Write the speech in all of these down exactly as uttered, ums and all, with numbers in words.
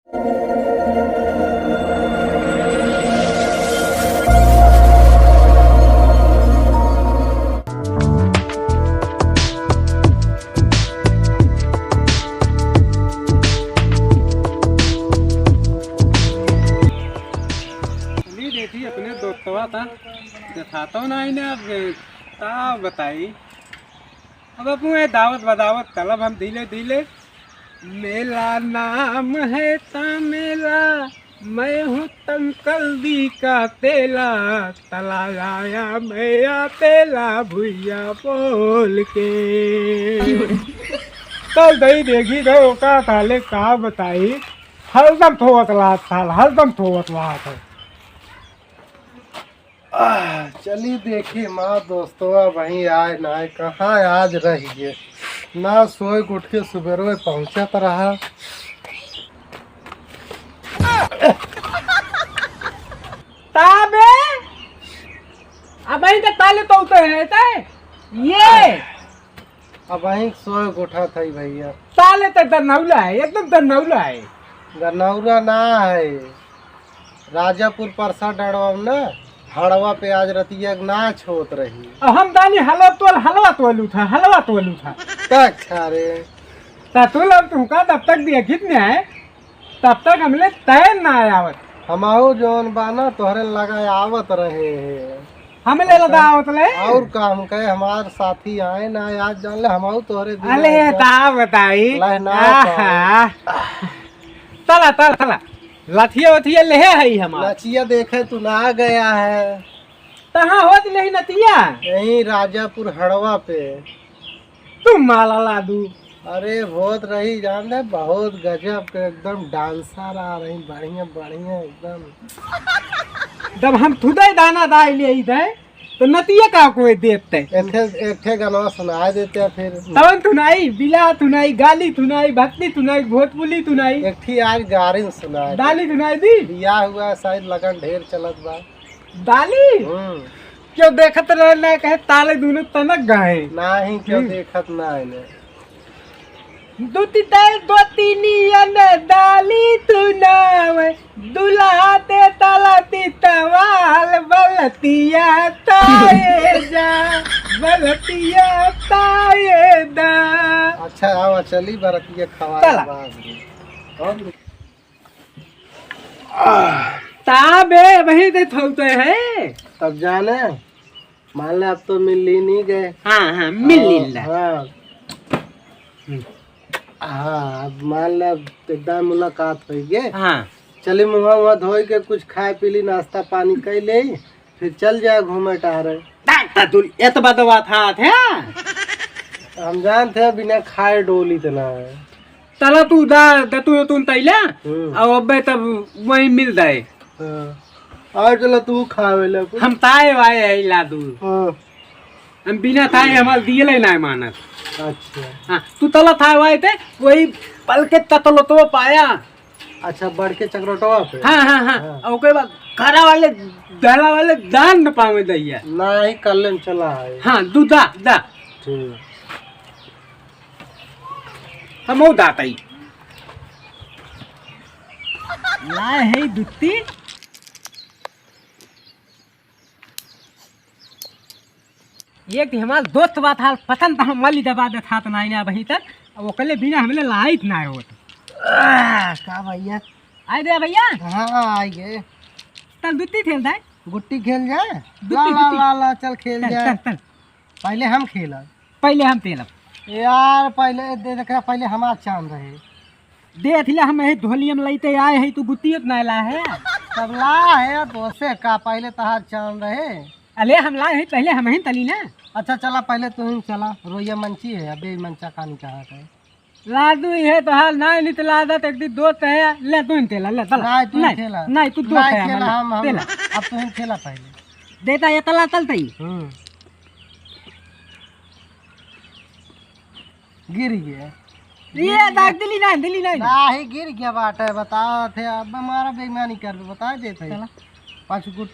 चली देखी अपने दोस्तवा ता, देखातो नाहीं ना, अब का बताई। अब अपने दावत बदावत तलब हम धीरे धीरे। मेला नाम है ता मेला, मैं हूँ तंकल दी का तेला, तला आया मैं या तेला भुइया बोल के। तल दई देखी तो का ताले का बताई, हरदम थोवत लात था, हरदम थोवत लात है। आह, चली देखी माँ दोस्तवा वहीं आए ना आए, कहाँ आज रह गए ना, सोए के उठ के सुबेरवे पहुँचत रहा। ताबे, अब वहीं तो ताले तो उतर है, ते? ये। अब वहीं सोए के उठत है भैया। ताले तो दरनौला है, एकदम दरनौला है। दरनौला ना है, राजापुर परसा डड़वा में ना, हड़वा पे आज रतिया के नाच होत रही। अब हम दानी हलवा तोल, हलवा तोलू था, हलवा तोलू था। अच्छा रे। ता तू लोग तुमका तब तक देखित नहीं है, तब तक हमले तैर ना आवत। हमाऊ जौन बा ना तोहरे लगा आवत रहे हैं। हमले लगा आवत ले। और का हम कहे हमार साथी आए ना आज जान ले हमाऊ तोहरे बिना अले एकदम ता बताई। लहना आहा। तला, तला, तला। लथिया वथिया लेहे है हमार। लचिया देखे तू ना गया है। कहाँ होत लेही नतिया? यहीं राजापुर हड़वा पे। तू माला ला दू। अरे होत रही जान ले, बहुत गजब के एकदम डांसर आ रही, बढ़िया बढ़िया एकदम। जब हम थुदे दाना दाई ले दे, तो नतिया का कोई देते? एक ठे, एक ठे गाना सुनाए देते फिर। तवन थुनाई, बिला थुनाई, गाली थुनाई, भक्ति थुनाई, भोजपुरी थुनाई। एक ठे आज गारिन सुनाए दे। डाली थुनाई दी। बियाह हुआ शायद लगन ढेर चलत बा। डाली? हम्म। क्यों देखत रहे ना कहे ताले दूनो तनक गाए। नाही, क्यों हम्म। देखत ना है ने। दो तीन ताल, दो तीन यन डाली तू नावे, दुल्हा ते ताला ती तवाल, बलतिया ताए जा, बलतिया ताए दा। अच्छा, आवा, चली बरतिया खवाए चला। बाद में। कौन? ता बे, वही दे थौते है। तब जाने, मान ले, अब तो मिल ही नहीं गए। हाँ, हाँ, मिल और, लीला। हाँ। हम्म। हाँ, अब मान ले, अब एकदम मुलाकात होई गे। हाँ। चली, मुँहा, मुँहा धोई के कुछ खाए पी ली, नाश्ता पानी कर ले, फिर चल जाए घूमे टहरे। ता, ता, तू एत बदवा था, थे? हम जानते हैं, बिना खाए डोली तना है। तला तू दा, दा तू, तू तैला, हम्म। अब अबे तब वही मिल जाए। हाँ। और चला तू खावे ले कुछ। हम ताए वाए है लादू। हाँ। हम बिना ताए हमार दिए ले ना मानत। अच्छा। हाँ, तू तला ताए वाए थे, वही पल के ततलो तो पाया। अच्छा, बढ़ के चकरोटवा पे? हाँ, हाँ, हाँ। हाँ। और ओकरे बाद घरा वाले, दहला वाले दान न पावे दैया। ना ही कल्लन चला है। हाँ, दू दा, दा। ठीक। हमहू दातई। लाए है दुत्ती। एक ठे हमार दोस्त बात हाल पसंद तो हम वाली दबा दे था तो नाई ना वहीं तक। अब ओकले बिना हमले लाइत ना होत। आह, का भैया? आए दे भैया। हाँ, आए गे। तल दुत्ती खेल जाए। गुट्टी खेल जाए? दुत्ती, ला, ला, दुत्ती। ला, ला, चल खेल चल, जाए। चल, चल। पहले हम खेलब। पहले हम तेलब। यार, पहले दे, देख, पहले हमार चांद रहे। दे, अथिला हम यही धोलिया में लइते आए है, तू गुत्तियत ना ला है। तब ला है, तो से का, पहले तहार चांद रहे। अले, हम ला है, पहले हम ही तली ना। अच्छा, चला, पहले तू ही चला, रोइया मंची है, अबे मंचा कानी कहाँ है? लादू, ये तो हाल ना, नहीं तो लादत, एक दिन दोस्त है, ले तू ही तेला, ले, तला। नहीं, तू ही नहीं, खेला। नहीं, तू दोस्त नहीं है खेला, हमारा, हम, हम, तेला। अब तू ही खेला पहले। देता ये तला तलता ही। हम्म। गिर गया। ये दाग दिली ना, दिली ना। नाही, गिर गया बाटे, बता थे, अब हमारा बेईमानी कर दो, बता देते हैं। चला। पाँच गुट।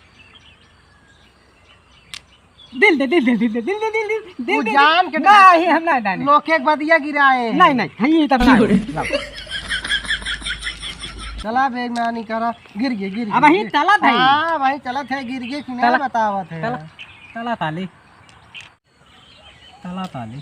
दिल दे, दिल दे, दिल दे, दिल दे, दिल दे, दिल वो दे, जान के नहीं, हम ना डाले। लोके के बदिया गिराए। नहीं, नहीं, हाँ, ये तब ना। लाओ। चला बेईमानी करा, गिर गे, गिर अब गे, वहीं गिर। चलत है। हाँ, वहीं चलत है, गिर गे कि नहीं चला, बतावत है। चला, चला ताली, चला ताली।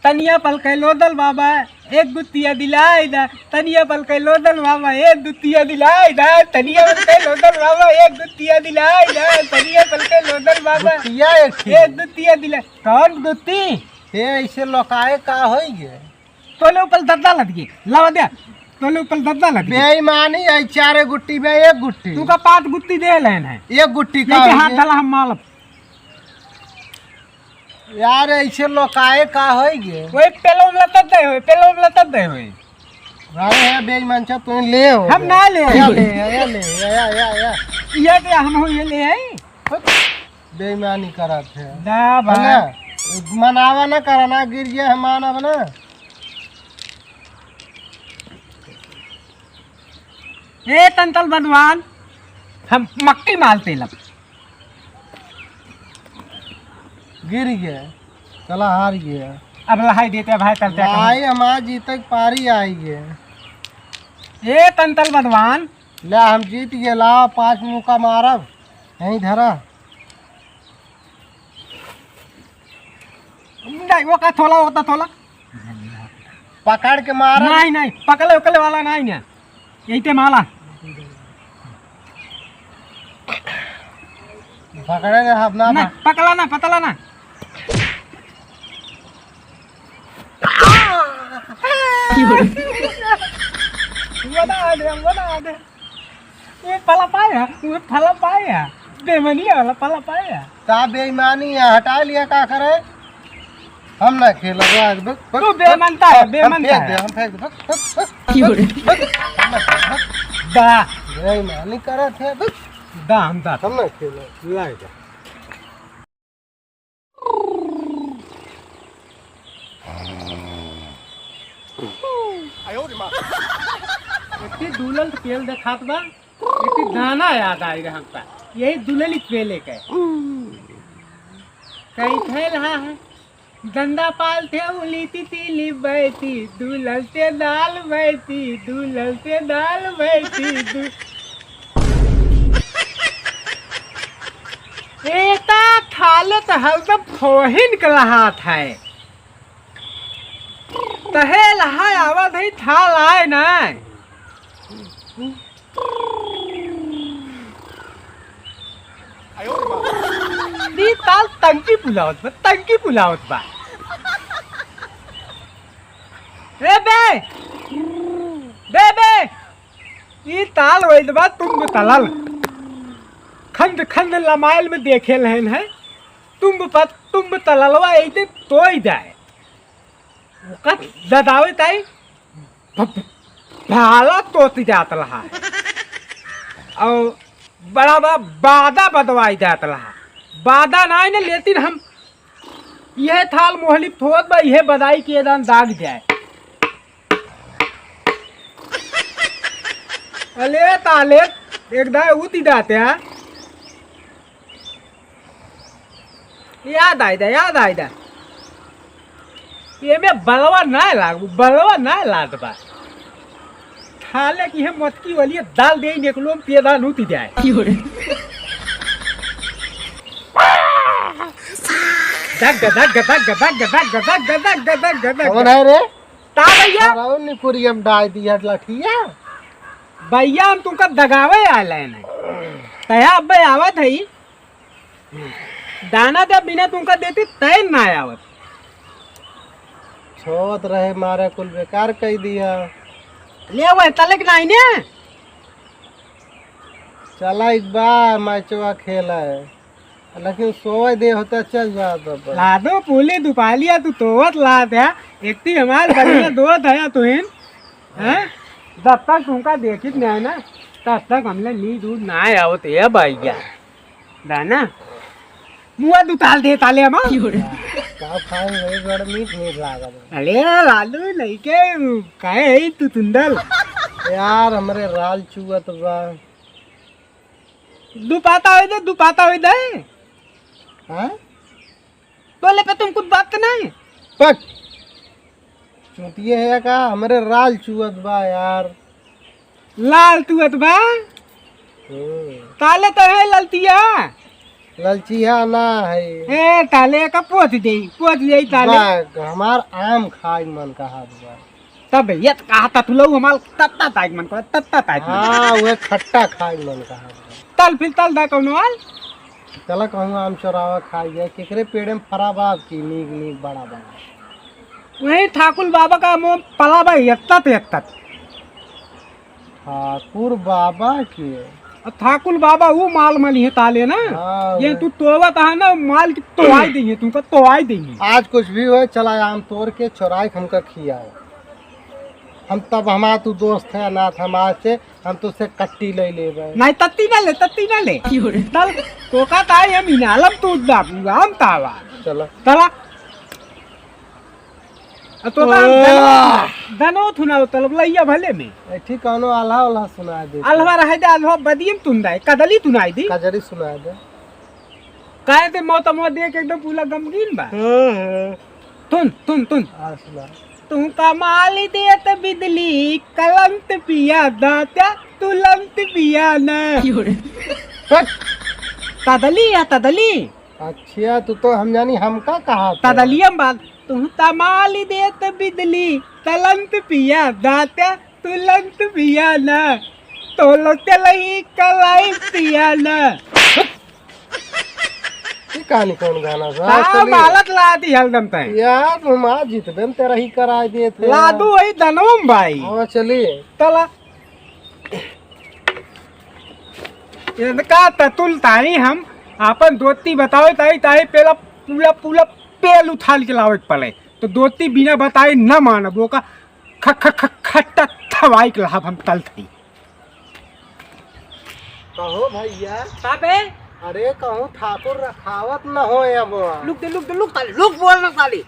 तनिया पल के लोदल बाबा, एक गुत्तिया दिलाई दा। तनिया पल के लोदल बाबा, एक गुत्तिया दिलाई दा। तनिया पल के लोदल बाबा, एक गुत्तिया दिलाई दा। तनिया पल के लोदल बाबा, गुत्तिया एक थी। एक गुत्तिया दिला। कौन गुत्ती? ए, ऐसे लोकाए का होई गे? तोले ऊपर दद्दा लद गे, लावा दे। तोले ऊपर दद्दा लद गे। बेईमानी है, चारे गुट्टी में एक गुट्टी। तू का पाँच गुट्टी दे लेन है। एक गुट्टी का लेके हो हाथ गया? धला हम मालब। यार, ऐसे लोकाए का होई गे? वही पेलो में लतत दे होई, पेलो में लतत दे होई। अरे है बेईमान चा, तू ले हो हम गया। ना ले। या ले, या ले, या, या, या, या। ये तो हम हो, ये ले आई। बेईमानी करत है। ना है भाई। ना? मनावा ना करा ना, गिर गया है मानव ना। ए तंतल बदवान, हम मक्की माल तेलब। गिर गया, चला हार गया। अब लहाई देते भाई, चलते हैं। भाई, हमार जीते के पारी आई गया। ए तंतल बदवान। ले, हम जीत गए, लाओ, पाँच मुक्का मारब, यहीं धरा। नहीं, वो का थोला, वो का थोला। पकड़ के मारा। नहीं, नहीं, पकड़े उकले वाला नहीं है। यही ते माला। पकड़े के अपना नहीं, पकड़ा ना, पतला ना। वो ना आ दे, वो ना आ दे। वो फला पाया, वो फला पाया। बेमनिया वाला फला पाया। का बेईमानी है, हटा लिया, का करे? हम ना खेलब आज, बक, बक, तू बेमनता है, हम बेमनता फेंक है। दे, हम फेंक दे, बक, बक, बक, की हो रे? बक, बक, हम ना खेलब, बक। दा। बेईमानी करत है, बक। दा, हम दा। हम ना खेलब। लाए जा। एती दुलल के पेल देखात बा, एती दाना याद आई रहा हमका। यही दुलली पेले के। कई फैल हा है, दंदा पाल थे उली तितिली बैती, दुलल ते दाल बैती, दुलल ते दाल बैती, दु- एता थाले त हरदम फोहिन के लहात है। तहे लहाय आवत है, थाल आए ना। ई ताल टंकी पुलावत बा, टंकी पुलावत बा। ए बे, बे, बे, ई ताल वैद बा, तुम तलल। खंड खंड लमाइल में देखे लहन है, तुम पत, तुम तललवा ऐसे तोई जाए। ओका ददावे ताई, भ-, भ-, भाला तोत जात रहा है। और बड़ा बड़ा बादा बदवाई जात रहा। बादा नाई ने लेतिन हम, यह थाल मोहलिप थोत बा, यह बदाई के दान दाग जाए। अले ताले, एक दाए उती जाते हैं। याद आइदा, याद आइदा। एमे बलवा ना लागू, बलवा ना लाद बा। थाले की है मटकी वाली दाल दे निकलो, पेदा नूती जाए। की हो रे? दग, दग, दग। कौन है रे? ता भैया। सारा उन्नी कुरियम डाल दिया लठिया। भैया, हम तुमका दगावे आए हैं। तया अब्बे आवत है। दाना जब बिना तुमका देती, तय ना आवत। छोत रहे मारे, कुल बेकार कई दिया। ले वह तलक नहीं ने। चला एक बार मैचवा खेला है, लेकिन सोए दे होता चल जात अपन। लादो पूली दुपालिया तू तोवत लात है, एक ती हमार बढ़िया दोस्त है तुहिन, हैं? जब तक तुमका देखित नहीं ना, तब तक हमने नींद उद ना आवत है भैया। दाना, मुआ दुताल दे ताले हम। का खाए वही बड़ मीठ मीठ लागत बा। अरे लालू, लइके काहे है तू तुंदल? यार, हमरे राल चुअत बा। दुपाता होई दे, दुपाता होई दे। हाँ? बोले पे तुम कुछ बात नहीं। पक। चूतिए है का? हमरे राल चुअत बा यार। लाल तू अतबा? हम्म। ताले तो है ललतिया। ललचिया ना है। ए, ताले का पोत दे, पोत दे ताले। बाग, हमार आम खाए मन कहा बा। तब ये तो कहा था तू लोग हमार तत्ता ताई मन को, तत्ता ताई मन। हाँ, वह खट्टा खाए मन कहा बा। तल फिर तल दा कौनो आल? चला कहूँ आम चोरावा खाई जाए, केकरे पेड़े में फरा बा की नीक नीक बड़ा बड़ा। वही ठाकुर बाबा का मुँह पला बा, यत्ता ते यत्ता। ठाकुर बाबा के। अब ठाकुर बाबा वो माल मली है ताले ना। हाँ, ये वो। तू तोबत है ना, माल की तोवाई देंगे, तुमको तोवाई देंगे। आज कुछ भी होए, चला आम तोड़ के चोराई के हमका खियाओ। हम तब हमार तू दोस्त है, अनाथ, हम आज से हम तुझसे कट्टी ले लेबे। नहीं, तत्ती ना ले, तत्ती ना ले। क्यों रे? तल, तोका ताई हम इनालम तू बाबू, हम तावा। चला। चला। आ, तो का आह! दनो, दनो थुना तलब लइया भले में। ए, ठीक कौनो आल्हा उल्हा सुना दे। आल्हा रहे दे, आल्हा बदियम तुंदा है, कदली तुनाई दी। कजरी सुना दे। काहे ते मौत, मौत देख एकदम पूरा गमगीन बा। हाँ, हाँ। तुन, तुन, तुन। हाँ, सुना। तू कमाल देत बिदली, कलंत पिया दात्या, तुलंत पिया ना। क्यों रे? हट। तदली या तदली। अच्छा, तू तो हम जानी हमका कहा था। तदलियम बात, तू तमाल देत बिदली, तलंत पिया दात्या, तुलंत पिया ना, तोलो चलई कलाई पिया ना। ये कहानी कौन गाना था? का चलिए। बालत ला दी हलदम तय। यार, हम आज जीतबे, हम तेरा ही कराए देते हैं। लादू वही दनोम भाई। हाँ, चलिए। तला। इनका ततुल ताई हम आपन दोती बतावे ताई, ताई पेला पूरा, पूरा पेल उठाल के लावे के पड़े। तो दोती बिना बताए न मानब, ओका ख-, ख-, ख-, खट्टा थवाई के लाभ हम तल थई। कहो भैया। का बे? अरे कहूँ ठाकुर रखावत न हो अब। लुक दे, लुक दे, लुक साले, लुक बोल न साले।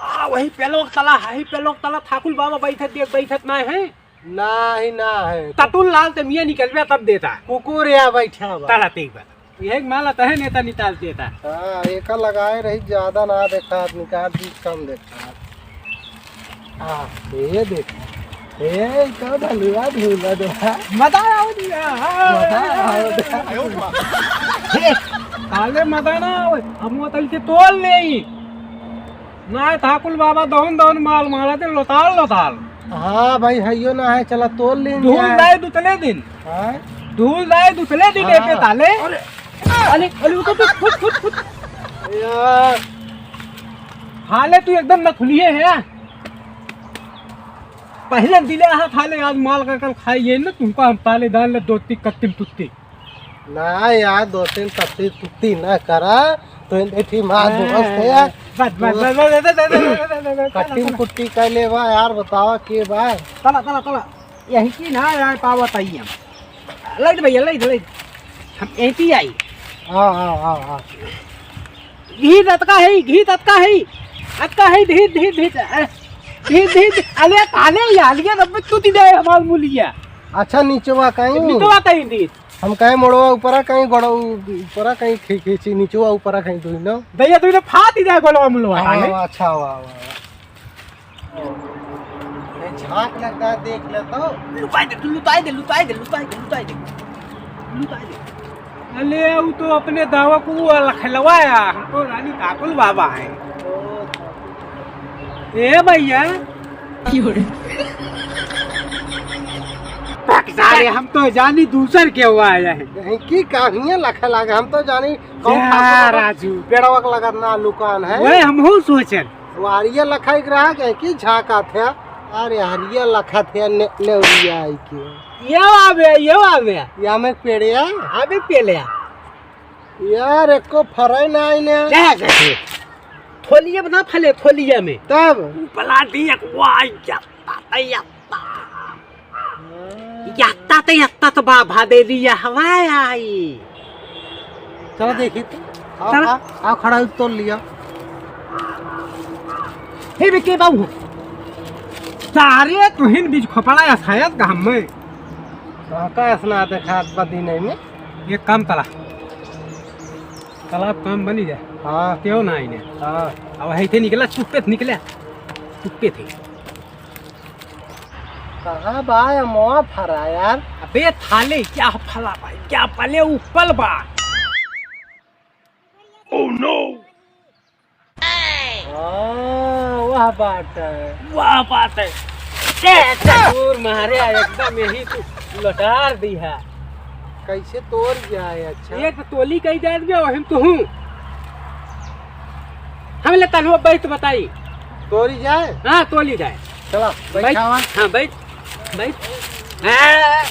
आ, वही पेलोक तला, वही पेलोक तला ठाकुर बाबा बैठत देख, बैठत ना है। नाही, ना है। ततुल लाल ते मियाँ निकलबे तब देता। कुकुर या बैठा बा। तला तेग बा। यह एक माला तहे नेता निकाल देता। हाँ, एका लगाए रही, ज्यादा ना देखा, निकाल बीस कम देखा। हाँ, ये देख। ए, का बलुआ धुला दो, हाँ? मजा आओ दिया। मजा आओ दिया। हे, काले मजा ना आओ। हम वो तल के तोल ले आई। ना, ठाकुर बाबा दौन दौन माल मारा थे, लोताल लोताल। हाँ भाई, हइयो ना है, चला तोल लीन धूल जाए। दाए दुतले दिन। हाँ? धूल दाए दुतले दिन हाँ। एके ताले। अरे, अरे, अरे, उतर, उतर, फुट, फुट, फुट। यार। हाले तू एकदम नथुलिए है। पहले दिले हाथ हाले आज माल का कल खाई ये ना, तुमको हम ताले दान ले दोती कत्तिम तुत्ती। ना यार, दो तीन तत्ती तुत्ती ना करा, तो इन देखी मार हाँ, दोस्त है यार। बस, बस, बस, बस। कट्टी कुट्टी कर ले बा यार, बतावा के बा। तला, तला, तला। यही की ना यार, पावत आई हम। लाइट भैया, लाइट, लाइट। हम यहीं पे आई। हाँ, हाँ, हाँ, हाँ। घी ततका है, घी ततका है। अतका है, धीर, धीर, धीर, अ, धीर, धीर, अले, ताले या, अलिया, रब्बे, तू ती दे हमार मुलिया। अच्छा, नीचवा कहीं? नीचवा कहीं, धीर। हम कहे मोड़वा ऊपरा कहीं, गोड़वा ऊ-, ऊपरा कहीं खी-, खींची, नीचवा ऊपरा कहीं दुई न। दैया दुई न फाट ही जाए गोड़वा मुलवा, हाँ, हाँ, हाँ, ने? अच्छा, वाह, वाह, वाह। ये झांक लगता है, देख ले तो। लुकाई दे, तू लुकाई दे, लुकाई दे, लुकाई दे, लुकाई दे। लुकाई दे। अले, ऊ तो अपने दावा को वो लखलवा है, हम तो रानी काकुल बाबा हैं। ए भैया। पक सारे, हम तो जानी दूसर के हुआ आया है। नहीं की कहानियां लखे लागे, हम तो जानी कौन या ठाकुर राजू। पेड़वा के लगत ना लुकान है। वही हमहू सोचन। वारिया लखाई के रहा के की झाका थे। अरे हरिया लखा थे ने-, नेवरिया आई के। ये आवे, ये आवे। या में पेड़िया। अबे पेड़िया। यार, एको फराई ना आई ने। क्या कहते? थोलिया में ना फले, थोलिया में। तब? ऊ बला दी एक वाह, यत्ता, यत्ता। यत्ता तो, यत्ता तो बाबा दे दिया, हवा आई। चलो देखी तो। आओ, चलो। आओ, आओ, खड़ा हो, तोल लिया। हे बे, के बाबू? सारे तुहिन बीज खोपड़ा या शायद का हम में। कहाँ का ऐसा ना देखा बदी नहीं में? एक काम कला। तालाब काम बनी जाए। हाँ। क्यों ना आईने? हाँ। अब है थे निकला, चुप्पे से निकले। चुप्पे थे। कहाँ बा अमवा फरा यार? अबे थाले, क्या फला भाई, क्या फले ऊपर बा? Oh no! हाँ, वह बात है। वह बात है। ए, चतुर मारे, एकदम यही तू लटार दी है। कैसे तोर जाए? अच्छा। एक तो तोली कही जात बे, वही तो हूँ। हम ले तनहो बैठ बताई। तोरी जाए? हाँ, तोली जाए। चला, बैठ। बैठावा। हाँ, बैठ। बैठ। हाँ।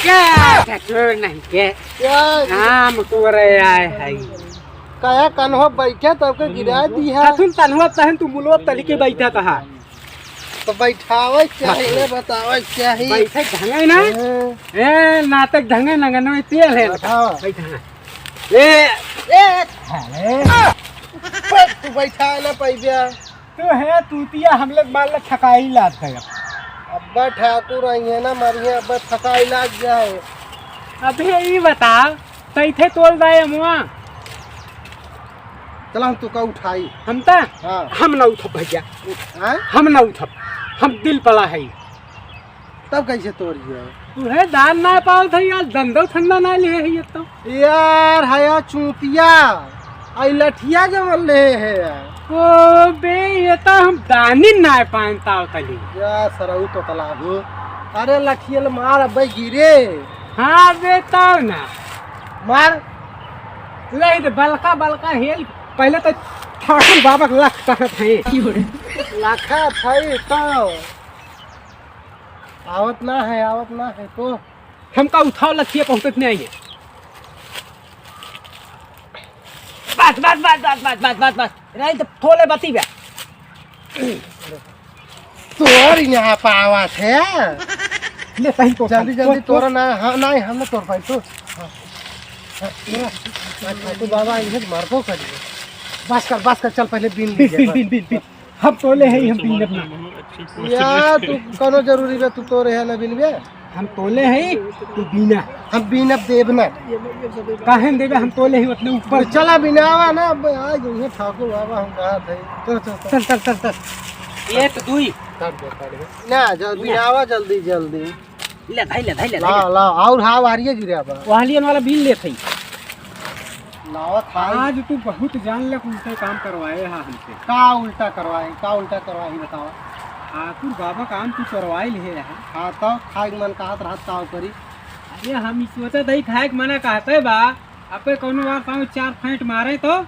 क्या? चतुर नहीं के। क्या? आम तोरे आए है। काहे कन्हो बैठे तब के गिरा दी है। कथुन तन्हो तहन तू मुलो तली के बैठा तहा। तो बैठावे के चाही, ले बतावे के चाही। बैठे ढंगे ना। हाँ। ए, नाटक ढंगे नंगन में तेल है। बैठावा। बैठा। ए, ए, अरे। बैठ, तू बैठा ना पैबे। तो है तूतिया, हम लोग मान ला ठकाई लाग गया। अब्बा ठाकुर आई है ना, मरिया अब्बा ठकाई लाग जाए। अबे ई बताओ, कैथे तोल दाए अमुआ? चला हम तो का उठाई। हम ता? हाँ। हम ना उठब भैया। हाँ? हम ना उठब। हम दिल पला है। तब कैसे तोड़ गया? तुहे दान ना पावत है यार, दंदो ठंडा ना ले है ये तो। यार, हया चूतिया, आई लठिया जवन ले है यार। ओ बे, ये तो हम दानी ना पान ताव तली। या सरऊ तो तला हो। अरे लठियल मार अबे गिरे। हाँ बे, तब ना। मार। ले दे, बलका, बलका हेल। पहले तो ठाकुर बाबा के लाख कहत है। लाखा था ये तो। आवत ना है, आवत ना है तो। हमका उठाओ लखिए पहुँचत नहीं है। बस, बस, बस। नहीं तो थोले बती बे। तोर यहाँ पावत है। ले सही तो जल्दी, जल्दी तो, तोरा ना, हाँ, नहीं, हम ना तोड़ पाई तो। हाँ, हाँ, तोरा। अच्छा, तो बाबा, इधर मारबो करिए। बस कर, बस कर, चल पहले बीन लीजिए, बीन, बस। बीन, बीन, बीन। हम तोले है, हम बीनब ना। या, तू कौनो जरूरी बे, तू तोरे है ना बीनबे? हम तोले है, तू बीना। हम बीनब देब ना। काहे न देबे, हम तोले है उतने ऊपर। चला बिनावा ना, अब आ गई है ठाकुर बाबा, हम कहा थे। चल, चल, चल। चल, चल, चल, चल। एक, दुई। काट दे, काट दे। ना, जल-, बिनावा जल्दी, जल्दी। ले, धई ले, धई ले, धई ला, ले। ला, और हाँ, वारिये गिरा बा। वालियन वाला बीन लेत हई। लावत हई। आज तू बहुत जान ले, उल्टे काम करवाए हा हमसे। का उल्टा करवाए, का उल्टा करवाए, बतावा। ठाकुर बाबा काम तू करवाए ले हा। हाँ, तो खाए के मन कहत रहत, का करी? अरे, हम ई सोचत हई, खाए के मना कहते बा, अबे कौनो बार पाँव चार फेंट मारे तो?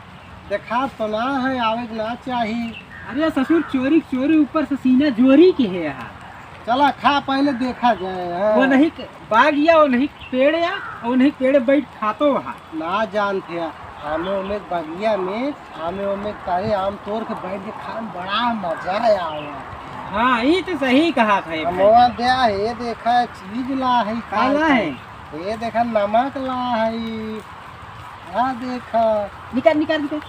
देखा तो ना है, आवे के ना चाही। अरे ससुर, चोरी चोरी ऊपर से सीना जोरी के है यहाँ। चला खा, पहले देखा जाए, हाँ। वो नहीं क-, बाग या, वो नहीं पेड़ या, वो नहीं पेड़ बैठ खातो वहाँ। ना जानते हैं, आमे ओमे बगिया में, आमे ओमे तारे आम तोड़ के बैठ के खाए में बड़ा मजा आवे। हाँ, ई तो सही कहा था ये भाई। अमवा दे, ये देखा, चीज ला है, का ला है? ये देखा, नमक ला है। या देखा। निकाल, निकाल, निकाल।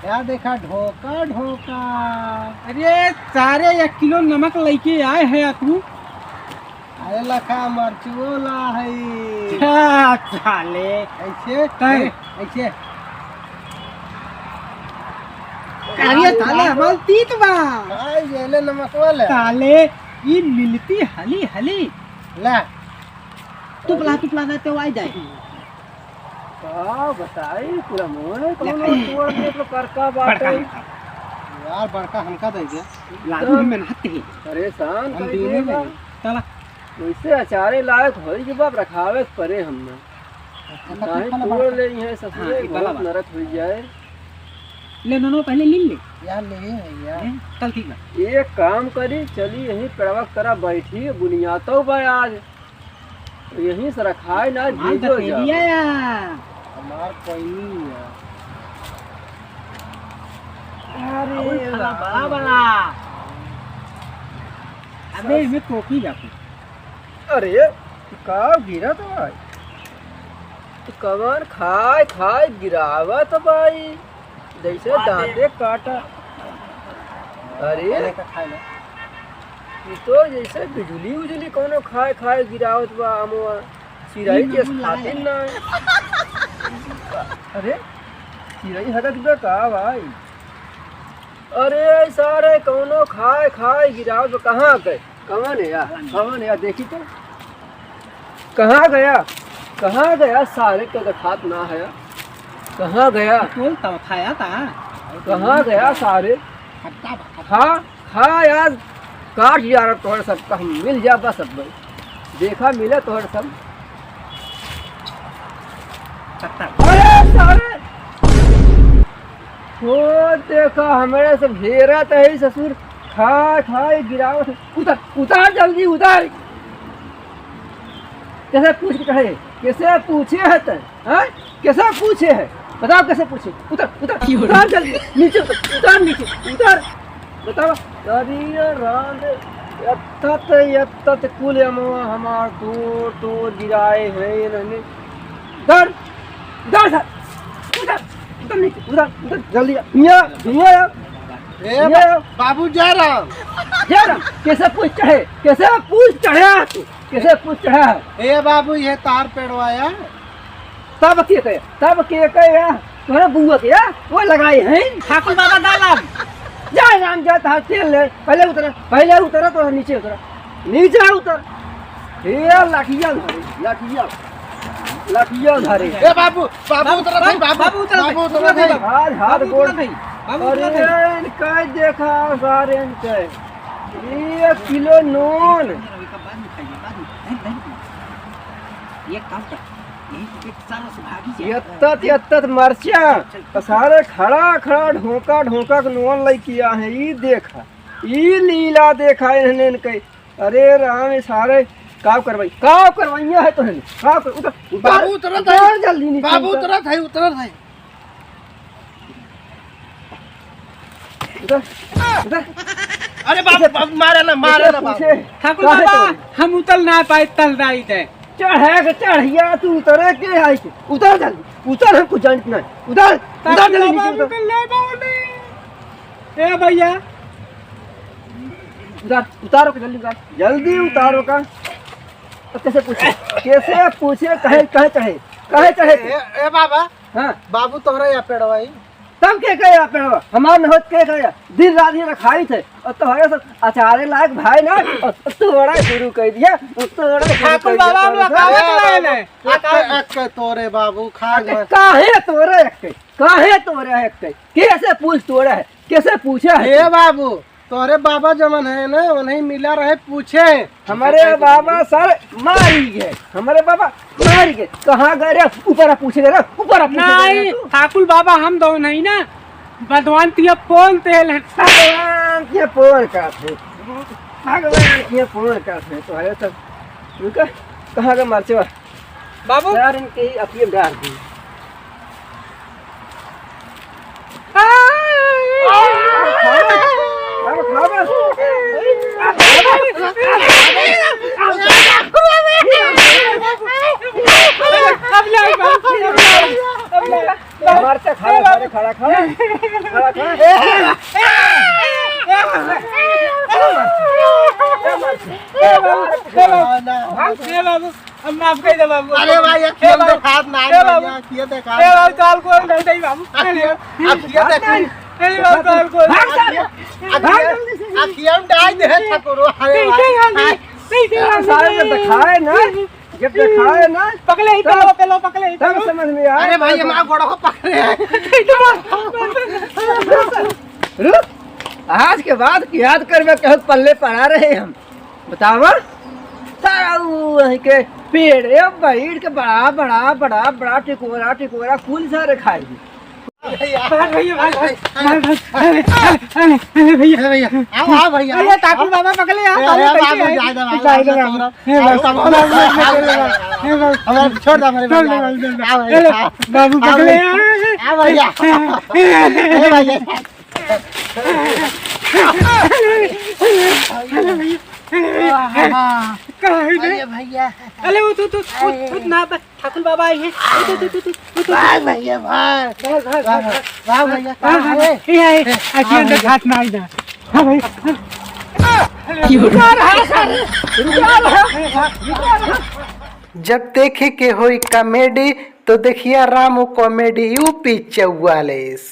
या देखा, ढोका, ढोका। अरे सारे, एक किलो नमक लइके आए है तू। अरे लखा मरचुओ ला है। क्या साले? कैसे? तय। कैसे? अरे साले, हमार तीत बा। हाँ, ये ले नमक वाला। साले, ई मिलती हली हली। ला। तुपला, तुपला ना तो आ जाए। का बताई, पूरा मोहे कौनो देखाई। तोड़ देत लो, करका बाटे। बड़का, बड़का। यार, बड़का हमका दे दे। लालू तो हम मेहनत ही। परेशान हम कर दीने देबा। नहीं। चला। वैसे अचारे लायक होई के बाप रखावे के परे हमें। अच्छा, काहे ठीक है ना, तोड़ बड़का। ले इहे ससुरे, हाँ, ई वाला बहुत बात। नरक होई जाए। ले नोनो पहले ले ले। यार, ले है यार। हैं? चल ठीक बा। एक काम करी, चली यहीं पेड़वा के तरा बैठी, बुनियातो बा आज। यहीं से रखाई ना, हमार भीजो बतेरिया जाओ। या। हमार कोई नहीं है। अरे अबे साला, बड़ा, बड़ा। अबे, सस- इमे टोपी जाती। अरे, का गिरा तो भाई? तो कवन खाए, खाए गिरावा तो भाई। जैसे दांते काटा। अरे, पहले का खाए ना। ई तो जैसे बिजुली उजुली कौनो खाए खाए गिरावत बा अमवा। चिरई ई के नमूना खातिर है। ना। अरे, चिरई हगत बा का भाई? अरे सारे कौनो खाए खाए गिरावत बा, कहाँ गए? कौन है यार? कौन है यार? देखी तो। कहाँ गया? कहाँ गया सारे के देखात ना है? कहाँ गया? कौन तब खाया था? कहाँ गया सारे? खट्टा बा, खट्टा। हाँ, हाँ यार, काट यार तोहर सबका, हम मिल जा बस अब भाई। देखा मिले तोहर सब। खट्टा। अरे सारे! हो देखा, हमरे से भेरा त है ससुर, खा खा गिरावत है। उतर, उतर जल्दी उतर। कैसे पूछ के कहे? कैसे पूछे है तै? हाँ? कैसे पूछे है? बताओ कैसे पूछे? उतर, उतर, उतर जल्दी, नीचे उतर, उतर नीचे, उतर। बताओ। अरे राम रे, एत्ता त, एत्ता त कुल अमवा हमार तोड़, तोड़ गिराए हैं इन्होंने। उतर, उतर सर, उतर, उतर नीचे, उतर, उतर, जल्दी आ। हियाँ, हियाँ आ। ए हियाँ बा-, आ। बाबू जय राम। जय राम, कैसे पूछ चढ़े, कैसे पूछ चढ़े तू, कैसे पूछ चढ़ा है? ए बाबू, ये तार पेड़वाया। तब के कहे, तब के कहे, तोहरे बुआ के, वो लगाए हैं। ठाकुर बाबा डालब। जा राम जा, तहार तेल ले, पहले उतरा, पहले उतरा तो नीचे उतरा, नीचे उतर। हे लठिया धरे, लठिया, लठिया धरे। ए बाबू, बाबू बाबू, उतरा बाबू, भाई, बाबू। बाबू उतरा भाई, बाबू उतरा उतरा भाई। भाई। हाथ, हाथ बाबू गोड़। उतरा भाई, बाबू उतरा अरे भाई। इनका देखा सारे इनके। एक किलो नून। बाद में खाइए, बाद में। नहीं, नहीं। ये काम कर। यही तो एक सारा से भागी से। एत्तत, एत्तत मरचा। तो सारे खड़ा, खड़ा ढोका, ढोका के नून लइके आ हैं। ई देखा, ई लीला देखा इन्हने इनके। अरे राम, ये सारे काव करवाई, काव करवाइया है तो है। काव कर, उतर, उतर, बाबू उतरत है। उतर जल्दी नीचे बाबू उतर। उतरत है, उतरत है। उतर, उतर। अरे बाबू, कैसे बाबू, मारे ना, मारे कैसे ना बाबू। पूछे? ठाकुर काहे बाबा, तोरे? हम उतल ना पाए, तल दाई दे। चढ़े के चढ़िया, तू उतरे के आई के। उतर जल्दी, उतर, हम कुछ जानत नहीं। उतर, उतर ठाकुर जल्दी बाबा, नीचे उतर। उतल ना पाओ नहीं। ए भैया। उतार, उतारो के जल्दी उतार। जल्दी उतारो का। अब कैसे पूछे? कैसे पूछे? कहे, कहे चढ़े? कहे चढ़े तू? ए, ए बाबा। हाँ। बाबू तोहरा या पेड़वा ही? तब के कहे या पेड़वा? हमार न होत के कहे? दिन रात ही रखाई थे। और तोहरे सब अचारे लायक भाई ना, और तोड़ा शुरू कर दिया, तोड़ा शुरू ठाकुर कर दिया, बाबा हम तोड़ा लोग शुरू। कावत ए लाए बाबू, ने। एक, एक के तोरे बाबू, खा अच्छा, गए। काहे तोरे एक के? काहे तोरे एक के? कैसे पूछ तोरे है? कैसे पूछे है हे तू? बाबू, तोरे बाबा जवन है ना, उन्हीं मिला रहे पूछे। हमारे बाबा सर मारी गए, हमारे बाबा मारी गए। कहाँ गए रे? ऊपर आ पूछे रे, ऊपर आ पूछे रे नहीं, तू। ठाकुर बाबा हम दो नहीं ना, भगवान तिया फोन तेल है। भगवान के फोन का थे, भगवान के फोन का थे। तो है सब रुका, कहाँ का मरचवा? बाबू। यार, इनके ही अखिए में डाल दी। बाबू, खाओ बे। अब नहीं, बाबू, अब नहीं, अब नहीं। मरचा खा ले, सारे खड़ा खा। खड़ा खा। ए बाबू, ए बाबू, ए बाबू, अब माफ कर दे बाबू। अरे भाई, अखियन देखात ना, ए बाबू। अखियन देखात। ए बाबू, तो alcohol डाल दे बाबू। अखियन, अखियन देखात। ए बाबू, तो alcohol। अखियन, अखियन डाल दे, ठकुरो। अरे भाई। सारे जब देखाए ना, जब देखाए ना, पकले ही, तब, पकलो, पकलो, पकले ही, तब पकलो। समझ में आए। अरे भाई, हमारा गोड़ा को पकड़े हैं। रुक, आज के बाद याद करबे, कहत पल्ले पड़ा रहे हम। बतावा, सारा ऊ वहीं के पेड़, ए, बैठ के बड़ा, बड़ा, बड़ा, बड़ा टिकोरा, टिकोरा, कुल सारे खाई। भाग भैया, भाग, भाग, भाग, भाग, अरे, अरे, अरे, अरे भैया। अरे भैया, आओ, आओ भैया, अरे आओ, ठाकुर आओ। बाबा पकड़े यार, अरे, साले अरे, कैसे बाबू, आए? जाए दे, बाबू, जाए दे, जाए दे, बाबू। बाबू। हे बाबू, आओ, बाबू, आओ, बाबू, आओ, बाबू, हे बाबू। हमारे छोड़ दे, हमारे छोड़ दे, भैया। बाबू, छोड़ दे। आओ भैया, अरे, आओ, बाबू आओ, पकड़े आओ। यार। आओ भैया। हे बाबू। अरे भैया। कहाँ है रे? अरे भैया। अरे उठ, उठ, उठ, उठ, उठ, ना, ठाकुर बाबा आई हैं। उठ, उठ, उठ, उठ, उठ, उठ। भाग भैया, भाग। भाग, भाग, भाग, भाग। भाग भैया, हाँ, कहाँ हाँ, है? ये है। ए, अखियाँ हाँ देखात ना आई ना। हाँ भाई। रुका रहा सर, रुका रहा, रुका रहा। जब देखे के होई comedy, तो देखिया रामू comedy U P चौवालीस।